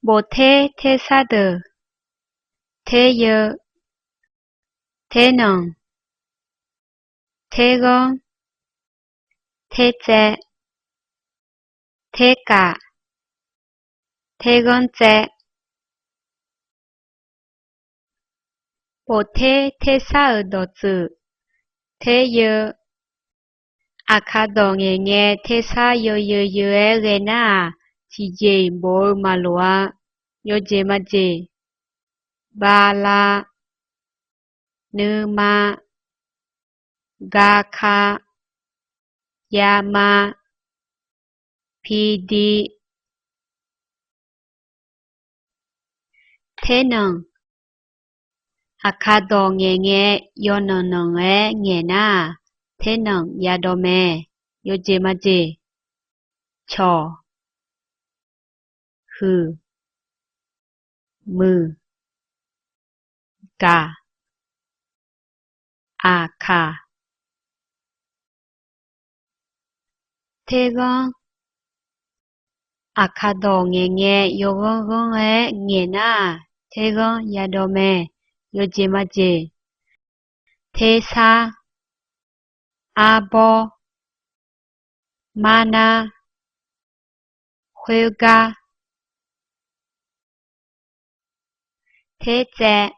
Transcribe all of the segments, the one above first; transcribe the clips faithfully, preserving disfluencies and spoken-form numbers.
Bofter tersar deuq: teryeu, ternanq, terghanr, tertsaev, terkaf, terghanr tsaev. Bofter tersar-euq dawqtsuif: teryeu, Aqkaq dawq ngaeqngae tersar yawzeu yeu-aer ghae nar-aq, tiqjeq-iq bof-eu maqloq-a. Yawjeq majeq: bala, nuima, gaka, yama, pidi. Ternanq, Aqkaq dawq ngaeqngae yawnanq nanq-aer ngaeq nar-aq, ternanq yadawv mae. Yawjeq majeq: cawq, huiq, muiq, gaq, aqkaq. Terghanr, Aqkaq dawq ngaeqngae yawghanr ghanr-aer ngaeq nar-aq, terghanr yadawv mae. Yawjeq majeq: tersar, arbawr, marnar, khoergar, tertsaev,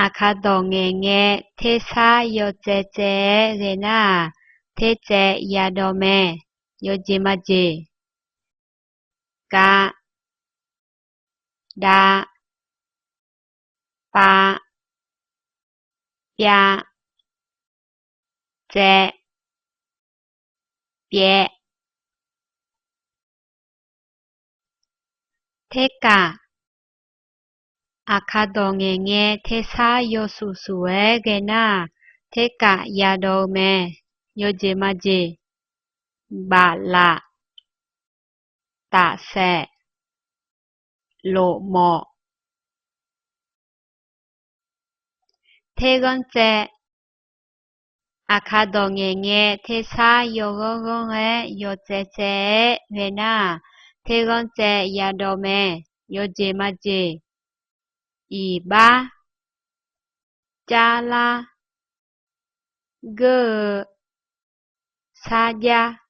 Aqkaq dawq ngaeqngae tersar yawtsaev tsaev-aer ghae nar-aq, tertsaev yadawv mae. Yawjeq majeq: kav, dav, pav, pyav, tsaev, pyaev. Terkaf, Aqkaq dawq ngaeqngae tersar yawsuf suf-aer ghae nar-aq, terkaf yadawv-eu mae. Yawjeq majeq: baflaf, tafsaef, lofmawf. Terghanr tsaev, Aqkaq dawq ngaeqngae tersar yawghanr ghanr-aer yawtsaev tsaev-aer ghae nar-aq, terghanr tsaev yadawv mae. Yawjeq majeq: iqbax, carlar, geur-eu, sarjax.